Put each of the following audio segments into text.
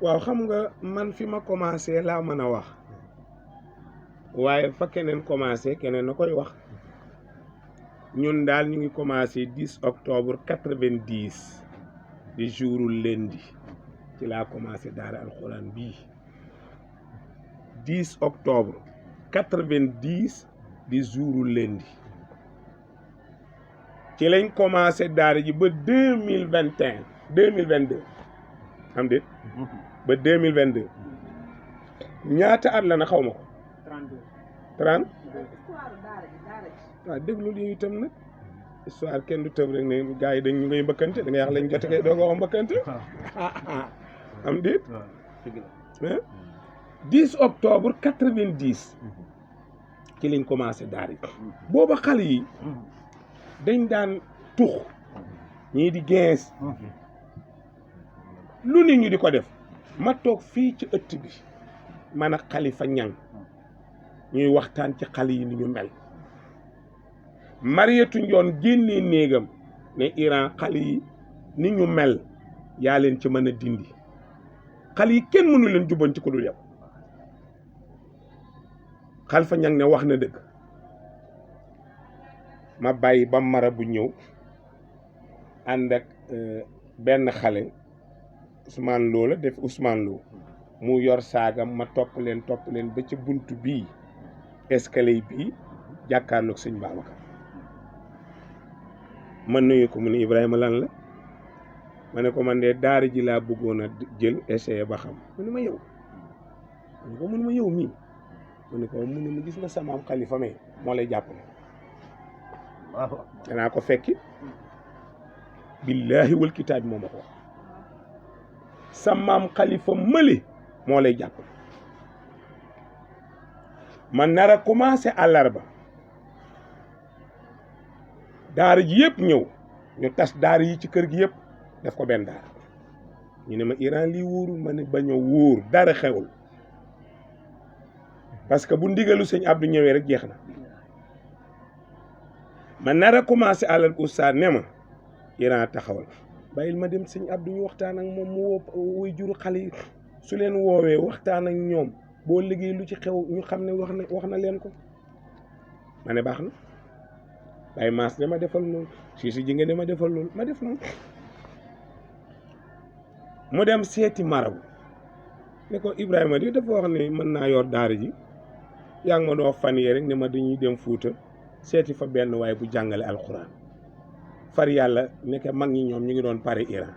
waaw xam nga man fi ma commencé laa mën a wax waaye fa keneen commencé keneen na koy wax ñun daal ñu ngi commencé 10 octobre 90 di jouru lundi ci laa commencé daara alxuraan bii 10 octobre 90 di jouru lundi ci lañ commencé daara ji ba 2021 2022 xam de ba 2022 ñaata at la na xaw ma ko 30 waaw déglu lii itam nag histoire kenn du tëb rek ne gars yi dañ ñu ngay mbëkkante da ngay wax lañ jote kay doo nga wax mbëkkante am déet 10 octobre 90 ci lañ commencé daara yi booba xale yi dañ daan tux ñii di gens lu nit ñu di ko def ma toog fii ci ëtt bi man ak Xalifa Ñang ñuy waxtaan ci xale yi ni ñu mel Mariétu Njoon génnee néegam ne Iran xale yi ni ñu mel yaa leen ci mën a dindi xale yi kenn mënu leen jubbanti ko dul yow Xalifa Ñang ne wax na dëgg ma bàyyi ba mara bu ñëw ànd ak benn xale Ousmane Lo la def Ousmane Lo mu yor saagam ma topp leen ba ci bunt bii escalier bii jàkkaarloog sëñ Babacar ma nuyu ko mu ne Ibrahima lan la ma ne ko man de daara ji laa bëggoon a jël essayer ba xam mu ne ma yow ma ne ko mu ne ma yow mii mu ne ko mu ne ma gis na samaam Xalifa mais moo lay jàppale danaa ko fekki billaahi wal kitaab moo ma ko wax sa maam Xalifa mële moo lay jàpp man nar a commencé àllarba daara ji yëpp ñëw ñu tas daara yi ci kër gi yëpp def ko benn daara ñu ne ma Iran lii wóorul ma ne bañ a wóor dara xewul parce que bu ndigalu sëñ Abdou ñëwee rek jeex na ma nar a commencé àllarba oustaz ne ma Iran taxawal bàyyil ma dem sëñ Abdou ñu waxtaan ak moom mu woo wuy juru xale yi su leen woowee waxtaan ak ñoom boo liggéey lu ci xew ñu xam ne wax na leen ko ma ne baax na bàyyi maas ne ma defal loolu si ji nga ne ma defal loolu ma def noonu mu dem seeti marabu ne ko Ibrahima di dafa wax ne mën naa yor daara ji yaa ngi ma doo fan yee rek ne ma dañuy dem Fuuta seeti fa benn waaye bu jàngale alxuraan far yàlla nekk mag ñi ñoom ñu ngi doon pare Iran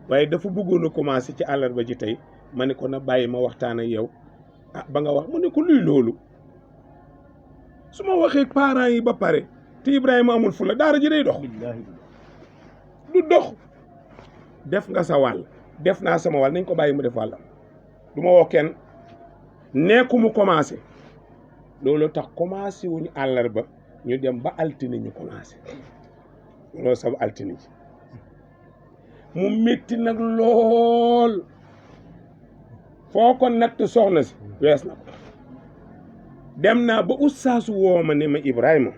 waaye dafa bëggoon a commencé ci àllarba ji tey ma ne ko na bàyyi ma waxtaan ak yow ah ba nga wax mu ne ko luy loolu su ma waxee parents yi ba pare te Ibrahima amul fu la daara ji day dox du dox def nga sa wàll def naa sama wàll nañ ko bàyyi mu def wàllam du ma woo kenn nekku mu commencé loolu tax commencé wuñu àllarba ñu dem ba altine ñu commencé loolu sabu altine ji mu métti nag lool foo ko natt soxna si wees na ko dem naa ba ustaasu woo ma ne ma Ibrahima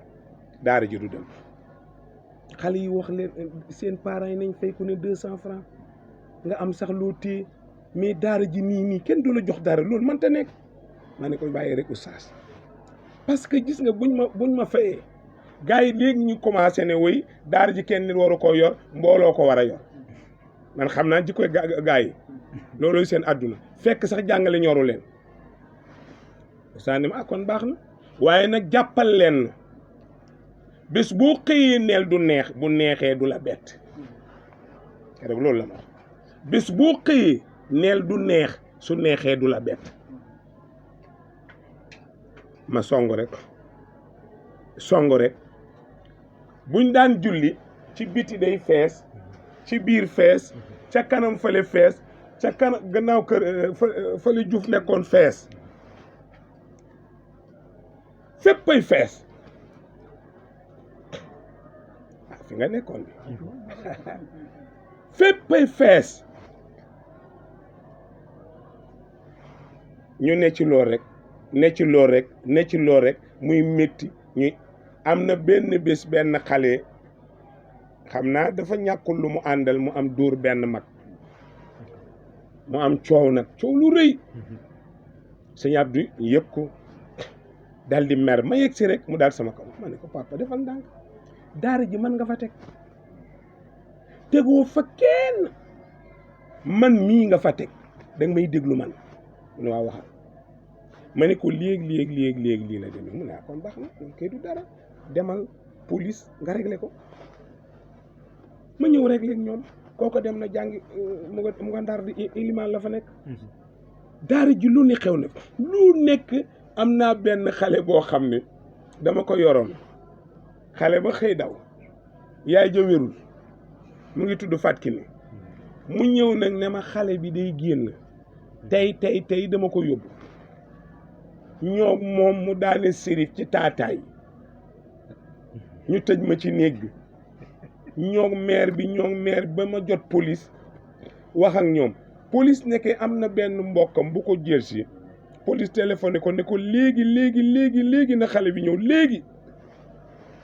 daara ji du dem xale yi wax leen seen parents yi nañ fay ku ne 200 francs nga am sax loo téye mais daara ji nii kenn du la jox dara loolu mënta nekk ma ne ko bàyyi rek ustaas parce que gis nga buñ ma fayee gars yi léegi ñu commencé ne woy daara ji kenn nit waru koo yor mbooloo ko war a yor man xam naa jikkoy gars yi loolu seen àdduna fekk sax jàngale ñoru leen ustaas ne ma kon baax na waaye nag jàppal leen bés boo xëyee neel du neex bu neexee du la bett keroog loolu la ma bés boo xëyee neel du neex su neexee du la bett ma song rek buñ daan julli ci biti day fees ci biir fees ca kanam fële fees ca kanam gannaaw kër fële Juuf nekkoon fees féppay fees fi nga nekkoon bi féppay fees ñu ne ci lool rek muy métti ñuy am na benn bés benn xale xam naa dafa ñàkkul lu mu àndal mu am dóor benn mag mu am coow nag coow lu rëy sëñ Abdou yëg ko dal di mer ma yegg si rek mu daal sama kaw ma ne ko papa defal ndànk daara ji mën nga fa teg tegoo fa kenn man mii nga fa teg danga may déglu man mu ne waa waxal ma ne ko léegi lii la demee mu ne kon baax na kon kay du dara demal police nga réglé ko ma ñëw réglé ak ñoom kooko dem na jàngi mu nga ndar di ilimaan la fa nekk daara ji lu ne xew na lu nekk am naa benn xale boo xam ne dama ko yoroon xale ba xëy daw yaay ja wérul mu ngi tudd Fatkine mu ñëw nag ne ma xale bi day génn tey dama ko yóbbu ñoo moom mu daane sérif ci taataay ñu tëj ma ci néeg bi ñoo maire ba ma jot police wax ak ñoom police nekkee am na benn mbokkam bu ko jël si police téléphoné ko ne ko léegi na xale bi ñëw léegi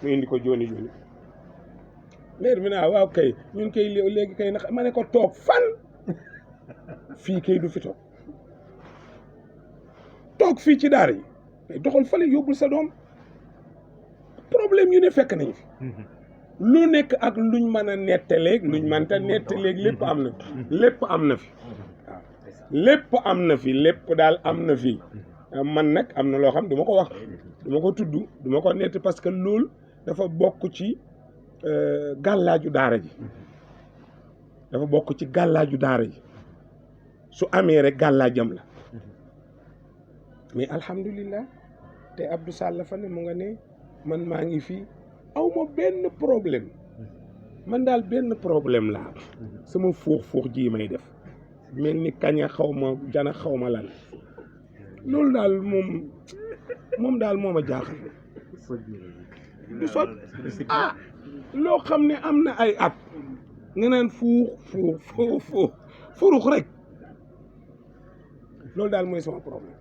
mu indi ko jooni maire bi naa waaw kay ñun kay léegi kay na ma ne ko toog fan fii kay du fi toog fii ci daara yi kay doxal fale yóbbul sa doom problème yu ne fekk nañu fi lu nekk ak luñ mën a nettaleeg luñ mënta nettaleeg lépp am na fi lépp daal am na fi man nag am na loo xam du ma ko wax du ma ko tudd du ma ko nett parce que loolu dafa bokk ci gàllaaju daara ji su amee rek gàllaajam la mais alhamdulillah te Abdou Sall fa ne mu nga ne man maa ngi fii aw ma benn problème man daal benn problème laa sama fuux ji may def mel ni kaña xaw ma jana xaw ma lan loolu daal moom daal moo ma jaaxal du sot loo xam ne am na ay at nga naan furux rek loolu daal mooy sama problème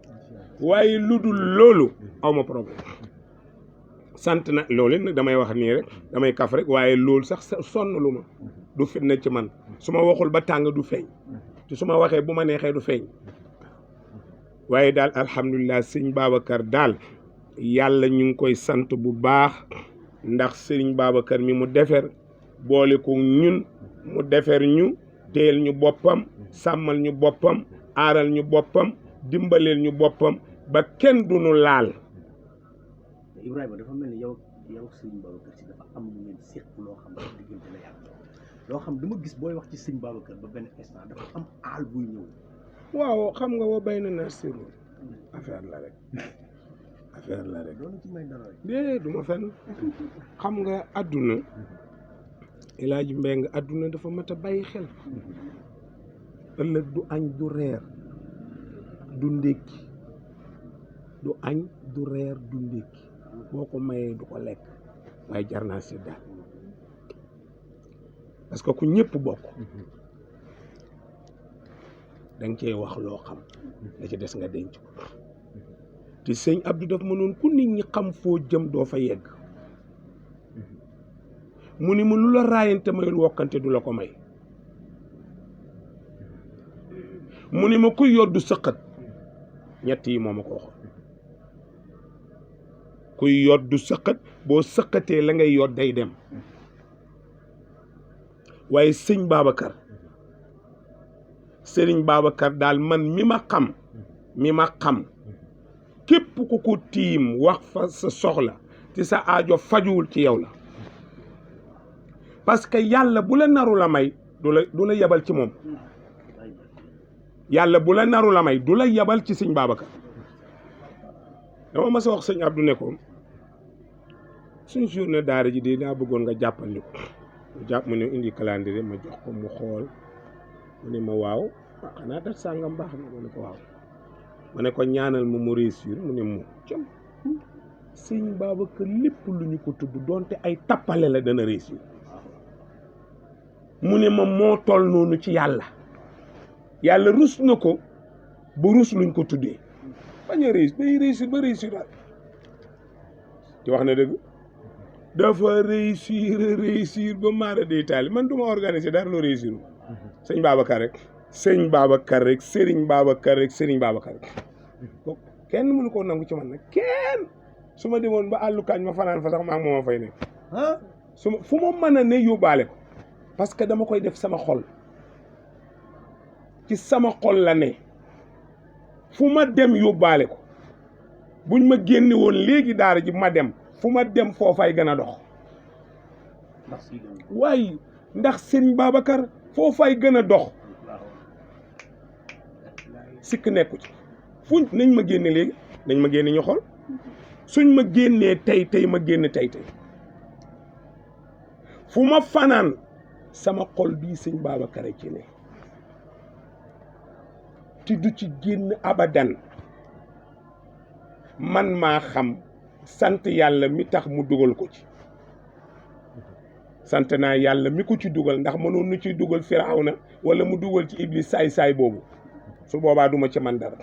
waaye lu dul loolu aw ma problème sant na loolu nag damay wax nii rek damay kaf rek waaye loolu sax sonn lu ma du fitna ci man su ma waxul ba tàng du feeñ te su ma waxee bu ma neexee du feeñ waaye daal alhamdulilah sëñ Babacar daal yàlla ñu ngi koy sant bu baax ndax sëriñ Babacar mi mu defer boole ko ñun mu defer ñu téyel ñu boppam sàmmal ñu boppam aaral ñu boppam dimbaleel ñu boppam ba kenn du nu laal. Ibrahima dafa mel ni yow sëñ Babacar si dafa am lu ngeen séq loo xam ne diggante la yàlla loo xam dama gis booy wax ci sëñ Babacar ba benn instant dafa am aal buy ñëw. waaw xam nga wa bay na na siru affaire la rek doon ci may dara dee du ma fenn xam nga àdduna El Hadj Mbengue àdduna dafa mat a bàyyi xel ëllëg du añ du reer du ndékki du añ du reer du ndékki boo ko mayee du ko lekk waaye jar naa si daal parce que ku ñëpp bokk danga cee wax loo xam la ci des nga denc ko te sëñ Abdou daf mënoon ku nit ñi xam foo jëm doo fa yegg mu ni mu lu la raayante mayul wokkante du la ko may mu ni ma kuy yor du sëqat ñett yi moo ma ko waxoon kuy yor du sëqat boo sëqatee la ngay yor day dem waaye sëñ Babacar sëriñ Babacar daal man mi ma xam képp ku ko tiim wax fa sa soxla ci sa aajo fajuwul ci yow la parce que yàlla bu la naru la may du la yebal ci moom yàlla bu la naru la may du la yebal ci sëñ Babacar dama mas a wax sëñ Abdou ne ko suñ journée daara ji de daa bëggoon nga jàppal ni ko jàpp mu ne indi calendrier ma jox ko mu xool mu ne ma waaw xanaa dat sàngam baax na ma ne ko waaw ma ne ko ñaanal mu réussir mu ne mu cam sëñ Babacar lépp lu ñu ko tudd doonte ay tappale la dana réussir mu ne ma moo toll noonu ci yàlla rus na ko ba rus luñ ko tuddee bañ a réussir day réussir ba réussir daal ci wax na dëgg dafa réussir ba maara day taali man du ma organiser dara loo réussir sëñ Babacar rek sëñ Babacar rek Serigne Babacar rek Serigne Babacar rek kenn mënu koo nangu ci man nag kenn su ma demoon ba àllu kaañ ma fanaan fa sax maa ngi moo ma fay nekk fu ma mën a ne yóbbaale ko parce que dama koy def sama xol ci sama xol la ne fu ma dem yóbbaale ko buñ ma génne woon léegi daara ji ma dem fu ma dem foofay gën a dox waaye ndax Serigne Babacar foofay gën a dox sikk nekku ci fuñ nañ ma génne léegi nañ ma génne ñu xool suñ ma génnee tey ma génn tey fu ma fanaan sama xol bii sëñ Babacar ci ne ti du ci génn abadan man maa xam sant yàlla mi tax mu dugal ko ci sant naa yàlla mi ko ci dugal ndax mënoon nu ciy dugal Firawna wala mu dugal ci Iblis saay boobu su boobaa duma ci man dara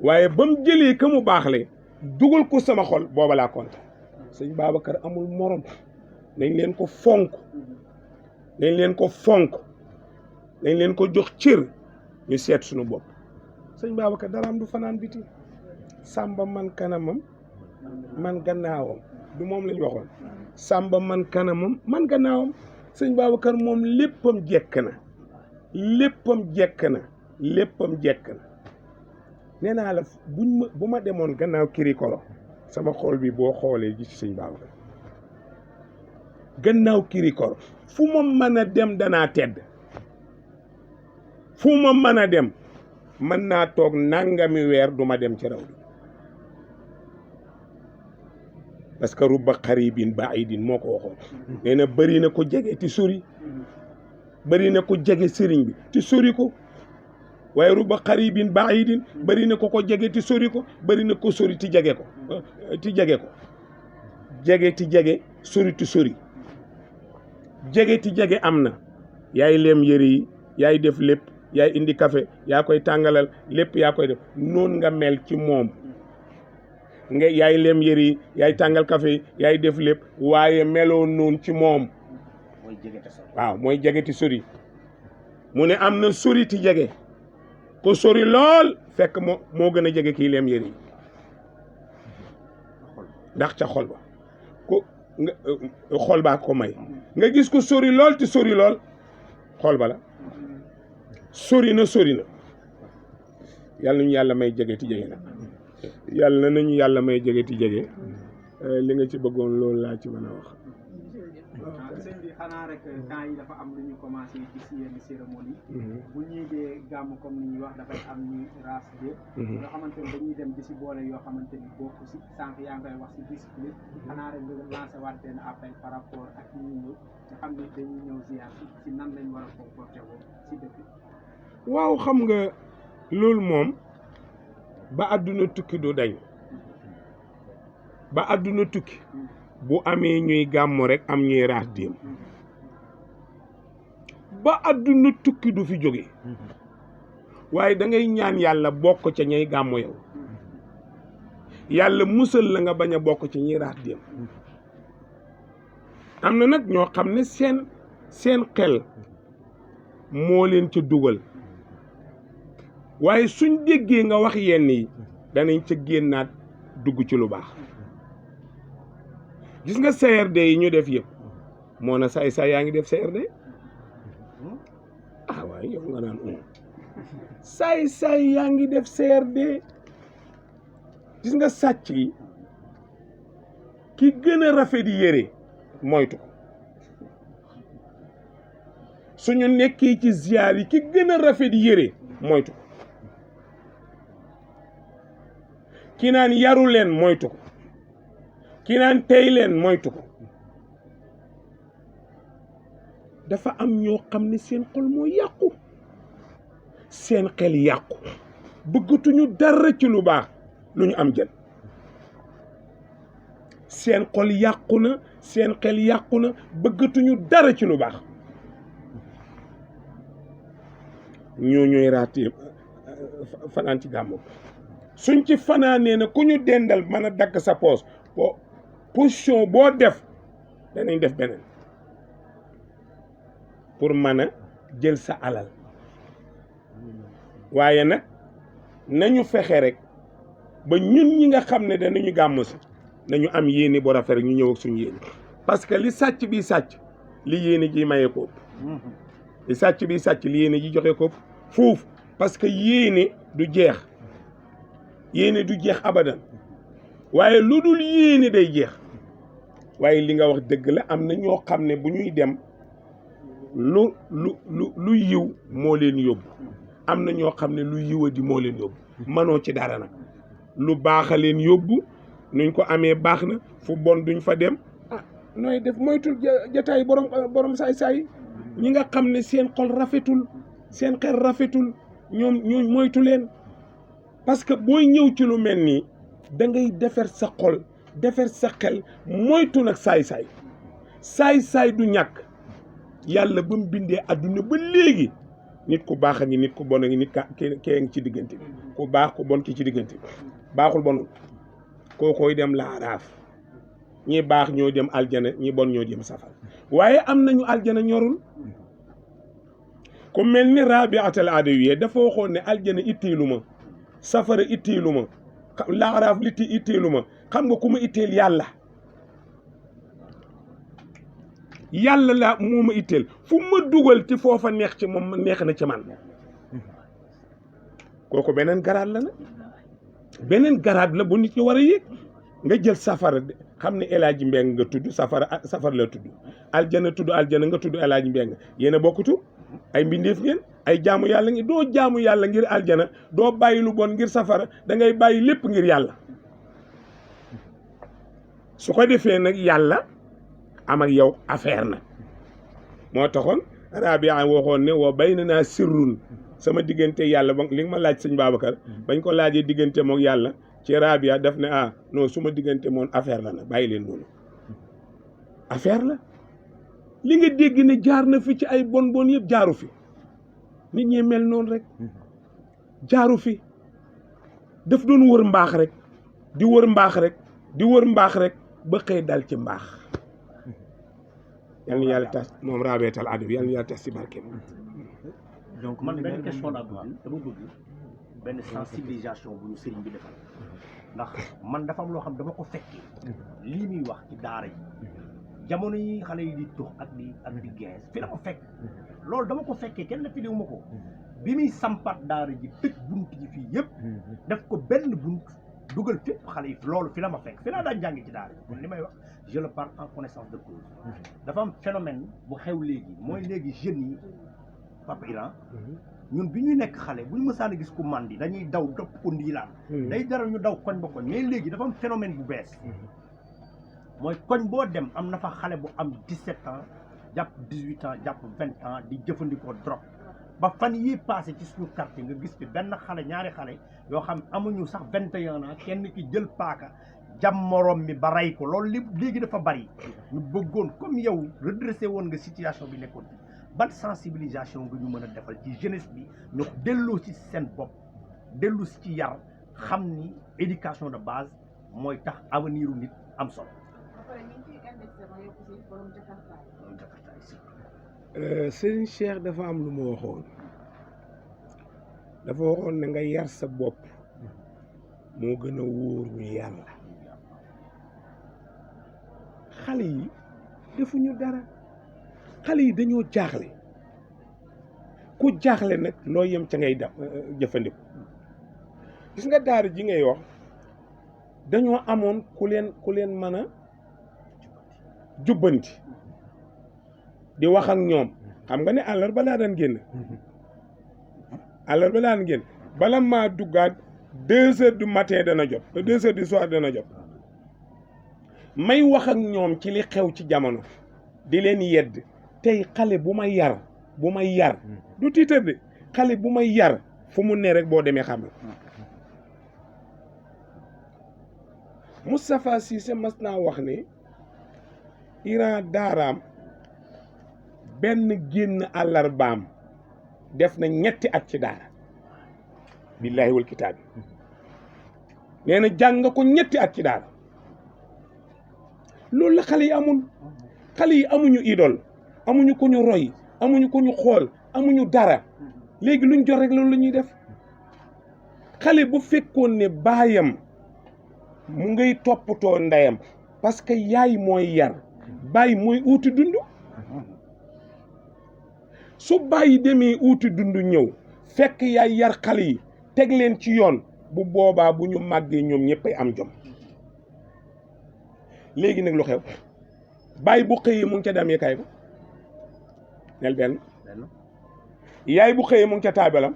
waaye ba mu jëlee ka mu baaxle dugal ko sama xol booba laa kontaan sëñ Babacar amul morom nañ leen ko fonk nañ leen ko fonk nañ leen ko jox cër ñu seet suñu bopp sëñ Babacar daraam du fanaan biti sàmba man kanamam man gannaawam du moom lañ waxoon sàmba man kanamam man gannaawam sëñ Babacar moom léppam jekk na nee naa la bu ma demoon gannaaw kirikoro sama xol bi boo xoolee gis sëñ Babacar gannaaw kirikoro fu ma mën a dem danaa tedd fu ma mën a dem mën naa toog nangami weer du ma dem ci raw bi parce que rubba xaribin baidin moo ko waxoon nee na bëri na ko jege ti sori bëri na ko jege sëriñ bi ti sori ko waaye rubba xaribin baidin bëri na ko jege ti sori ko bëri na ko sori ti jege ko jege ti jege sori ti sori jege ti jege am na yaay leem yëre yi yaay def lépp yaay indi café yaa koy tàngalal lépp yaa koy def noon nga mel ci moom nga yaay leem yëre yi yaay tàngal café yi yaay def lépp waaye meloo noonu ci moom waaw mooy jege ti sori mu ne am na sori ti jege ko sori lool fekk moo gën a jege kii leem yëre yi ndax ca xol ba ko nga xol baa ko may nga gis ko sori lool te sori lool xol ba la sori na yàlla nañu yàlla may jege ti jege nag yàlla nañu yàlla may jege ti jege li nga ci bëggoon loolu laa ci mën a wax. sëñ bi xanaa rek temps yi dafa am lu ñu commencé ci si yenn cérémonie bu ñuy dee gàmm comme ni ñuy wax dafay am ñuy raas de yoo xamante ni dañuy dem di si boole yoo xamante ni bokk si sànq yaa ngi koy wax si discipline xanaa rek nga lancé waat benn appel par rapport ak ñi ñëw nga xam ne dañuy ñëw ziar si nan lañ war a comporté woo si dëkk. waaw xam nga loolu moom ba àdduna tukki du dañ ba àdduna tukki bu amee ñuy gàmmu rek am ñuy raas déem ba àdduna tukki du fi jóge waaye da ngay ñaan yàlla bokk ca ñay gàmmu yow yàlla musal la nga bañ a bokk ci ñuy raas déem am na nag ñoo xam ne seen xel moo leen ca dugal waaye suñ déggee nga wax yenn yi danañ ca génnaat dugg ci lu baax gis nga CRD yi ñu def yëpp moo na saay yaa ngi def CRD waaye yow nga naan saay yaa ngi def CRD gis nga sàcc yi ki gën a rafet yére moytu ko suñu nekkee ci ziyaar yi ki gën a rafet yére moytu ko ki naan yaru leen moytu ko ki naan tey leen moytu ko dafa am ñoo xam ne seen xol moo yàqu seen xel yàqu bëggatuñu dara ci lu baax lu ñu am jël seen xol yàqu na seen xel yàqu na bëggatuñu dara ci lu baax ñoo ñooy raati fanaan ci gàmmu suñ ci fanaanee na ku ñu dendal mën a dagg sa poos position boo def danañ def beneen pour mën a jël sa alal waaye nag nañu fexe rek ba ñun ñi nga xam ne danañu gàmm si nañu am yéene bu rafet rek ñu ñëw ak suñu yéene parce que li sàcc bi sàcc li yéene ji maye ko ëpp li sàcc bi sàcc li yéene ji joxe ko ëpp foofu parce que yéene du jeex abadan waaye lu dul yéene day jeex waaye li nga wax dëgg la am na ñoo xam ne bu ñuy dem lu yiw moo leen yóbbu am na ñoo xam ne lu yiwadi moo leen yóbbu manoo ci dara nag lu baax a leen yóbbu nuñ ko amee baax na fu bon duñ fa dem nooy def moytul jataay borom saay-saay ñi nga xam ne seen xol rafetul seen xel rafetul ñoom moytu leen parce que booy ñëw ci lu mel nii da ngay defar sa xol defar sa xel moytu nag saay-saay du ñàkk yàlla ba mu bindee adduna ba léegi nit ku baax a ngi nit ku bon a ngi nit kee ngi ci diggante bi ku baax ku bon ki ci diggante bi baaxul bonul kookoy dem laaraaf ñi baax ñoo dem aljana ñi bon ñoo dem safar waaye am nañu aljana ñorul ku mel ni Rabiatul Adawiya dafa waxoon ne aljana itteelu ma safara itteelu ma laaraaf li itteelu ma xam nga ku ma itteel yàlla la moo ma itteel fu ma dugal ci foofa neex ci moom neex na ci man kooku beneen garaat la nag beneen garaat la bu nit ñi war a yéeg nga jël safara xam ne El Hadj Mbeng nga tudd safara la tudd aljana tudd aljana nga tudd El Hadj Mbeng yéen a bokkutu ay mbindeef ngeen ay jaamu yàlla ngi doo jaamu yàlla ngir aljana doo bàyyi lu bon ngir safara da ngay bàyyi lépp ngir yàlla su ko defee nag yàlla am ak yow affaire nag moo taxoon Rabia waxoon ne wa baynanaa sirrun sama diggante yàlla ba li nga ma laaj sëñ Babacar bañ ko laajee diggante mook yàlla ci Rabia def ne non suma diggante moom affaire la nag bàyyi leen noonu affaire la li nga dégg ne jaar na fi ci ay bon yëpp jaaru fi nit ñi mel noonu rek jaaru fi daf doon wër mbaax rek di wër mbaax rek ba xëy dal ci mbaax yal na yàlla tas moom Rabiatul Adawiya yal na yàlla tas ci barkeem. donc man benn question la dama bëgg benn sensibilisation bu ñu sëriñ bi defal ndax man dafa am loo xam dama ko fekkee lii muy wax ci daara yi jamono yi xale yi di tux ak di gees fi la ko fekk loolu dama ko fekkee kenn fi ma ko bi muy sampat daara ji tëj bunt yi fii yëpp def ko benn bunt dugal fépp xale yi loolu fi la ma fekk fi laa daan jàngi ci daara ji kon li may wax je le parle en connaissance de cause dafa am phénomène bu xew léegi mooy léegi jeunes yi Papa Iran ñun bi ñuy nekk xale bu ñu mësaan a gis ku màndi dañuy daw dopp ko ndiilaan day jaral ñu daw koñ ba koñ mais léegi dafa am phénomène bu bees mooy koñ boo dem am na fa xale bu am 17 ans jàpp 18 ans jàpp 20 ans di jëfandikoo drogue ba fan yii passé ci suñu quartier nga gis fi benn xale ñaari xale yoo xam amuñu sax 21 ans kenn ki jël paaka jam morom mi ba rey ko loolu léegi dafa bari ñu bëggoon comme yow redressé woon nga situation bi nekkoon ban sensibilisation nga ñu mën a defal ci jeunesse bi ñu delloo ci seen bopp dellu si ci yar xam ni éducation de base mooy tax avenir u nit am solo. Sëriñ Cheikh dafa am lu ma waxoon dafa waxoon ne nga yar sa bopp moo gën a wóoru yàlla xale yi defuñu dara xale yi dañoo jaaxle ku jaaxle nag loo yem ca ngay jëfandiku gis nga daara ji ngay wax dañoo amoon ku leen mën a jubbanti di wax ak ñoom xam nga ne àllarba laa daan génn bala maa duggaat 2 heures du matin dana jot 2 heures du soir dana jot may wax ak ñoom ci li xew ci jamono di leen yedd tey xale bu may yar du tiitar de xale bu may yar fu mu ne rek boo demee xam la Moustapha Cissé mas naa wax ne Iran daaraam benn génn àllarbaam def na 3 at ci daara billaahi wal kitaabi nee na jàng nga ko 3 at ci daara loolu la xale yi amuñu idole amuñu ko ñu roy amuñu ko ñu xool amuñu dara léegi luñ jot rek loolu la ñuy def xale bu fekkoon ne baayam mu ngay toppatoo ndeyam parce que yaay mooy yar baay mooy uuti dund su bàyyi demee uuti dund ñëw fekk yaay yar xale yi teg leen ci yoon bu boobaa bu ñu màggee ñoom ñëppay am jom léegi nag lu xew bàyyi bu xëyee mu ngi ca demee kay ba nel benn yaay bu xëyee mu ngi ca taabalam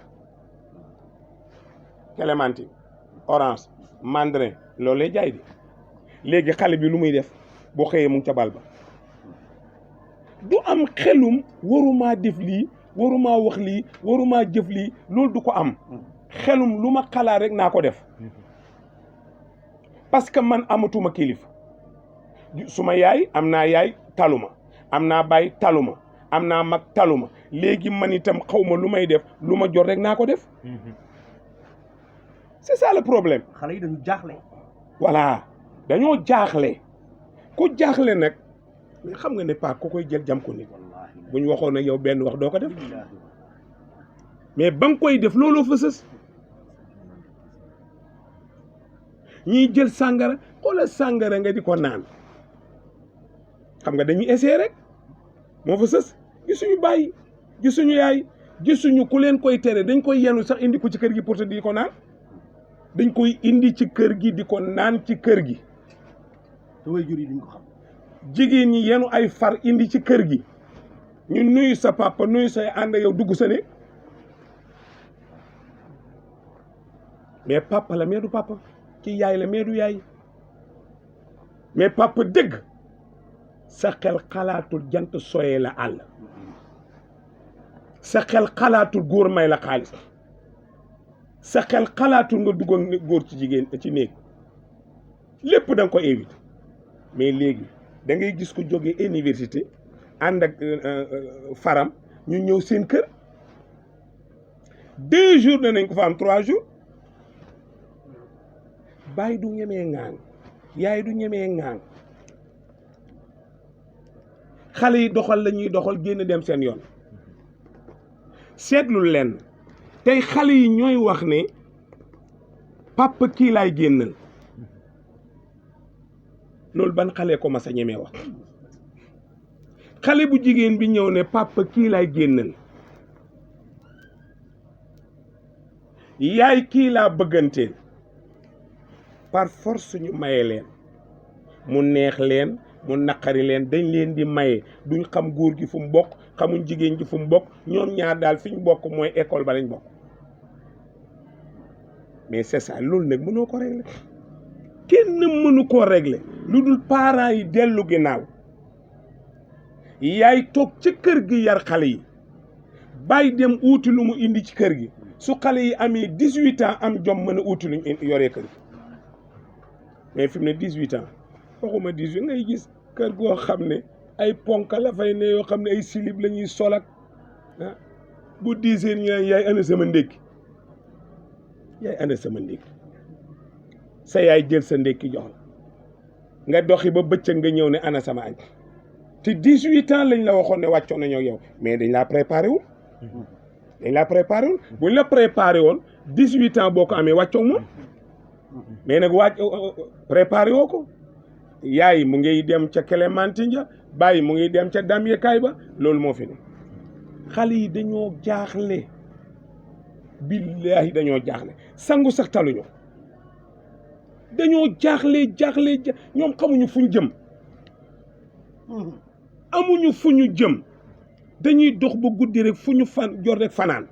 clémentine orange mandarin loolu lay jaay di léegi xale bi lu muy def bu xëyee mu ngi ca bal ba du am xelum warumaa def lii warumaa wax lii warumaa jëf lii loolu du ko am xelum lu ma xalaat rek naa ko def parce que man amatuma kilifa suma yaay am naa yaay taluma am naa baay taluma am naa mag taluma léegi man itam xaw ma lu may def lu ma jot rek naa ko def c'est ça le problème. xale yi dañu jaaxle. voilà dañoo jaaxle ku jaaxle nag mais xam nga ne pas ku koy jël jam ko nit bu ñu waxoon nag yow benn wax doo ko def mais ba nga koy def looloo fa sës ñiy jël sàngara xoolal sàngara nga di ko naan xam nga dañuy essayer rek moo fa sës gisuñu bàyyi gisuñu yaay gisuñu ku leen koy tere dañ koy yenu sax indi ko ci kër gi pour te di ko naan dañ koy indi ci kër gi di ko naan ci kër gi te waajur yi duñ ko xam jigéen ñi yenu ay far indi ci kër gi ñu nuyu sa papa nuyu say ànd yow dugg sa néeg mais papa la mais du papa ci yaay la mais du yaay mais papa dëgg sa xel xalaatul jant soyee la àll sa xel xalaatul góor may la xaalis sa xel xalaatul nga dugg góor ci jigéen ci néeg lépp da nga ko éviter mais léegi da ngay gis ko jógee université ànd ak faram ñu ñëw seen kër 2 jours danañ ko fa am 3 jours baay du ñemee ŋaan yaay du ñemee ŋaan xale yi doxal la ñuy doxal génn dem seen yoon seetlu leen tey xale yi ñooy wax ne papa kii laay génnal loolu ban xale ko mas a ñemee wax xale bu jigéen bi ñëw ne papa kii laay génnal yaay kii laa bëgganteel par force ñu maye leen mu neex leen mu naqari leen dañ leen di maye duñ xam góor gi fu mu bokk xamuñ jigéen gi fu mu bokk ñoom ñaar daal fi ñu bokk mooy école ba lañ bokk mais c'est ça loolu nag mënoo ko régler kenn mënu koo régler lu dul parents yi dellu ginnaaw yaay toog ca kër gi yar xale yi bàyyi dem uuti lu mu indi ci kër gi su xale yi amee 18 ans am jom mën a uuti luñ yoree kër gi mais fi mu ne 18 ans waxuma 18 ngay gis kër goo xam ne ay ponka la fay ne yoo xam ne ay silib la ñuy solak ah bu 10 heures ñu naan yaay ana sama ndékki yaay ana sama ndékki sa yaay jël sa ndékki jox la nga doxi ba bëccëg nga ñëw ne ana sama añ te 18 ans lañ la waxoon ne wàccoon nañoo yow mais dañ laa préparé wul dañ laa préparé wul buñ la préparé woon 18 ans boo ko amee wàccoog moom mais nag waaj préparé woo ko yaay mu ngi dem ca Clémentine ja bàyyi mu ngi dem ca Damye kaay ba loolu moo fi ne xale yi dañoo jaaxle billaahi dañoo jaaxle sangu sax taluñu dañoo jaaxle ñoom xamuñu fu ñu jëm amuñu fu ñu jëm dañuy dox ba guddi rek fu ñu fan jot rek fanaan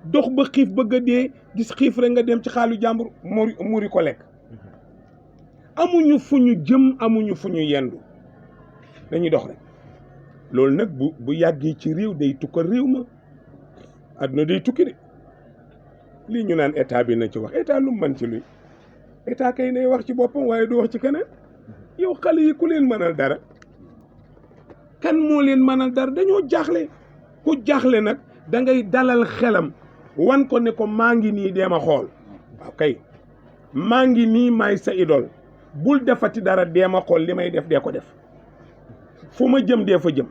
dox ba xiif bëgg a dee gis xiif rek nga dem ci xaalu jàmbur muri ko lekk amuñu fu ñu jëm amuñu fu ñu yendu dañuy dox rek loolu nag bu yàggee ci réew day tukkal réew ma àdduna day tukki de lii ñu naan état bi na ci wax état lu mu mën ci luy état kay nay wax ci boppam waaye du wax ci keneen yow xale yi ku leen mënal dara kan moo leen mënal dara dañoo jaaxle ku jaaxle nag da ngay dalal xelam wan ko ne ko maa ngi nii dee ma xool waaw kay maa ngi nii maay sa idole bul defati dara dee ma xool li may def dee ko def fu ma jëm dee fa jëm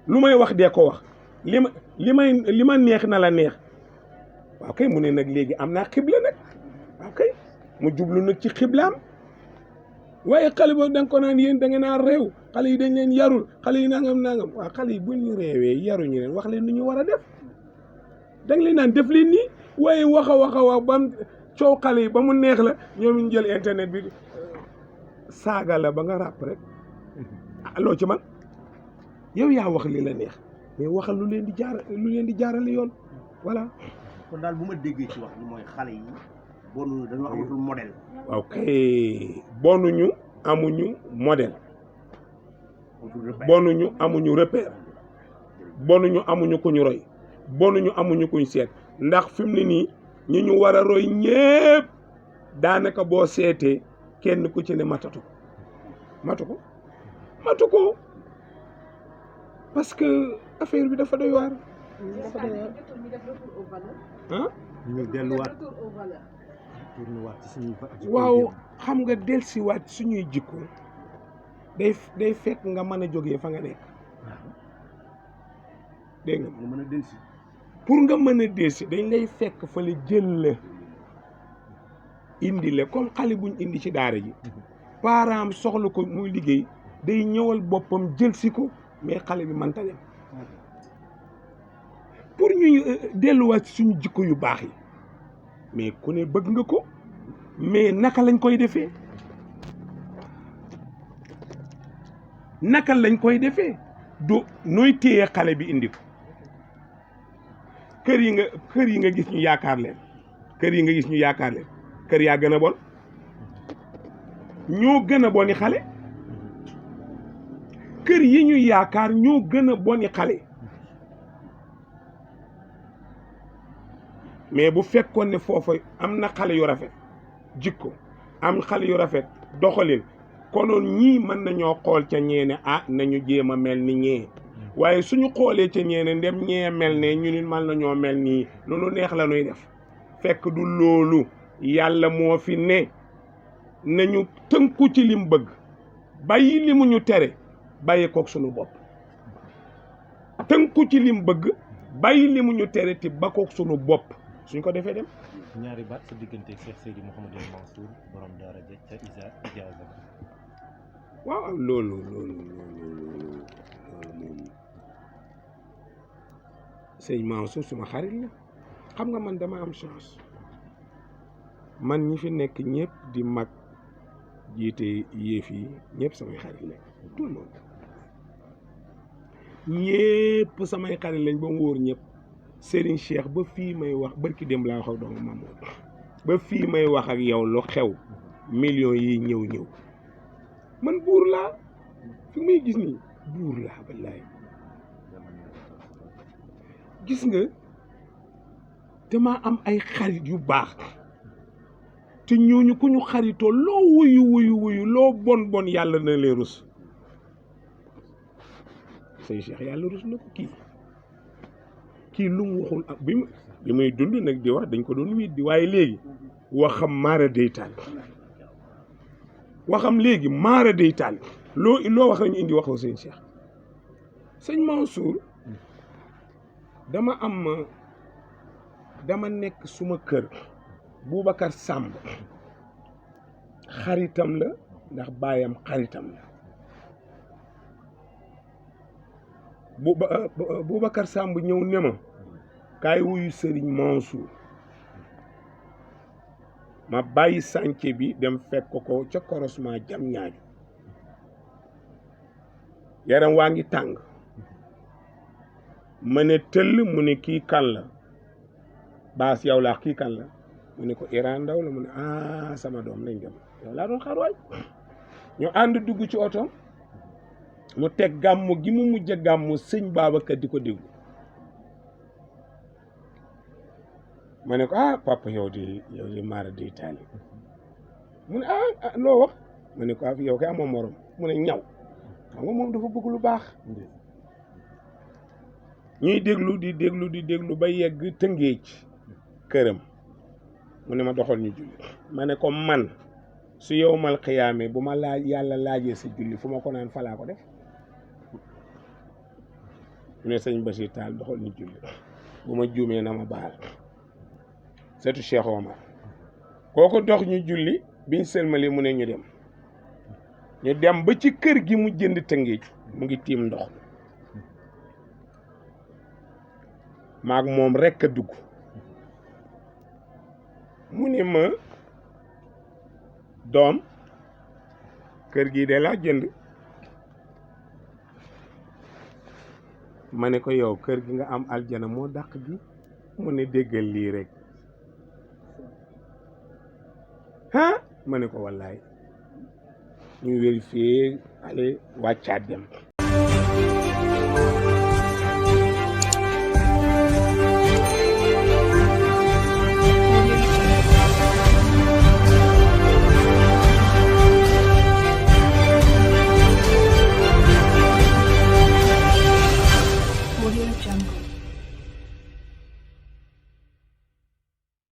lu may wax dee ko wax li ma neex na la neex waaw kay mu ne nag léegi am naa xibla nag waaw kay mu jublu nag ci xiblaam waaye xale boobu da nga ko naan yéen da ngeen a réew xale yi dañ leen yarul xale yi nangam waaw xale yi bu ñu réewee yaruñu leen wax leen nu ñu war a def da nga leen naan def leen nii waaye wax bam coow xale yi ba mu neex la ñoom ñu jël internet bi saaga la ba nga ràpp rek loo ci man yow yaa wax li la neex mais waxal lu leen di jaarale yoon voilà. kon daal bu ma déggee ci wax ni mooy xale yi bonuñu dañoo amatul modèle. waaw kay bonuñu amuñu modèle bonuñu amuñu repère bonuñu amuñu ku ñu roy bonuñu amuñu kuñ seet ndax fi mu ne nii ñi ñu war a roy ñépp daanaka boo seetee kenn ku ci ne matu ko parce que affaire bi dafa doy waar. ñu delluwaat waaw xam nga dellusiwaat suñuy jikko day fekk nga mën a jógee fa nga nekk dégg nga mën a dellusi pour nga mën a dellusi dañ lay fekk fa la jël la indi la comme xale buñ indi ci daara ji parent am soxla ko muy liggéey day ñëwal boppam jël si ko mais xale bi mënta dem pour ñuy delluwaat suñu jikko yu baax yi mais ku ne bëgg nga ko mais naka lañ koy defee du nooy téye xale bi indi ko kër yi nga gis ñu yaakaar leen kër yaa gën a bon ñoo gën a boni xale kër yi ñu yaakaar ñoo gën a boni xale mais bu fekkoon ne foofa am na xale yu rafet jikko am xale yu rafet doxalin konoon ñii mën nañoo xool ca ñeene nañu jéem a mel ni ñee waaye suñu xoolee ca ñeene ndem ñee mel ne ñu nit mën nañoo mel nii lu neex la ñuy def fekk du loolu yàlla moo fi ne nañu tënku ci lim bëgg bàyyi li mu ñu tere bàyyi kook suñu bopp tënku ci lim bëgg bàyyi li mu ñu tere te ba kook suñu bopp suñ ko defee dem. ñaari baat sa diggante Cheikh Seydi Mouhamadou Mansour borom daara ja ca Ijaaza. waaw loolu moom sëñ Mansour suma xarit la xam nga man dama am chance man ñi fi nekk ñëpp di mag jiite yéef yi ñëpp samay xarit lañ tout le monde ñëpp samay xarit lañ ba mu wóor ñëpp. Serigne Cheikh ba fii may wax barki démb laa wax ak doomu Mamour ba fii may wax ak yow lu xew millions yi ñëw man buur laa fi may gis nii buur laa wallaay gis nga dama am ay xarit yu baax te ñooñu ku ñu xaritoo loo wuyu loo bon yàlla na leen rus Serigne Cheikh yàlla rus na ko kii lu mu waxul ak bi may dund nag di wax dañ ko doon weddi waaye léegi waxam maara day taal loo wax nañu indi waxoo sëñ Cheikh sëñ Mansour dama nekk suma kër Boubacar Samb xaritam la ndax baayam xaritam la Boubacar Samb ñëw ne ma kaay wuyu Serigne Mansour ma bàyyi sànce bi dem fekk ko ca croisement jam ñaaju yaram waa ngi tàng ma ne tëll mu ne kii kan la baas yow laa kii kan la mu ne ko Iran Ndaw la mu ne sama doom lañ dem yow laa doon xaar waay ñu ànd dugg ci oto mu teg gàmmu gi mu mujj gàmmu sëñ Babacar di ko déglu ma ne ko papa yow di maara di taali mu ne loo wax ma ne ko yow kay amoo morom mu ne ñaw xam nga moom dafa bëgg lu baax ñuy déglu di déglu ba yegg Tëngéej këram mu ne ma doxal ñu julli ma ne ko man su yowmal xiyaame bu ma yàlla laajee sa julli fu ma ko naan falaa ko def mu ne sëñ Basiir Taal doxal ñu julli bu ma juumee na ma baal setu Cheikh Omar kooku dox ñu julli biñ sëlmali mu ne ñu dem ba ci kër gi mu jënd Tëngéej mu ngi tiim ndox maag moom rekk a dugg mu ne ma doom kër gi de laa jënd ma ne ko yow kër gi nga am aljana moo dàq gi mu ne déggal lii rek ma ne ko wallaay ñu vérifié ale wàccaat dem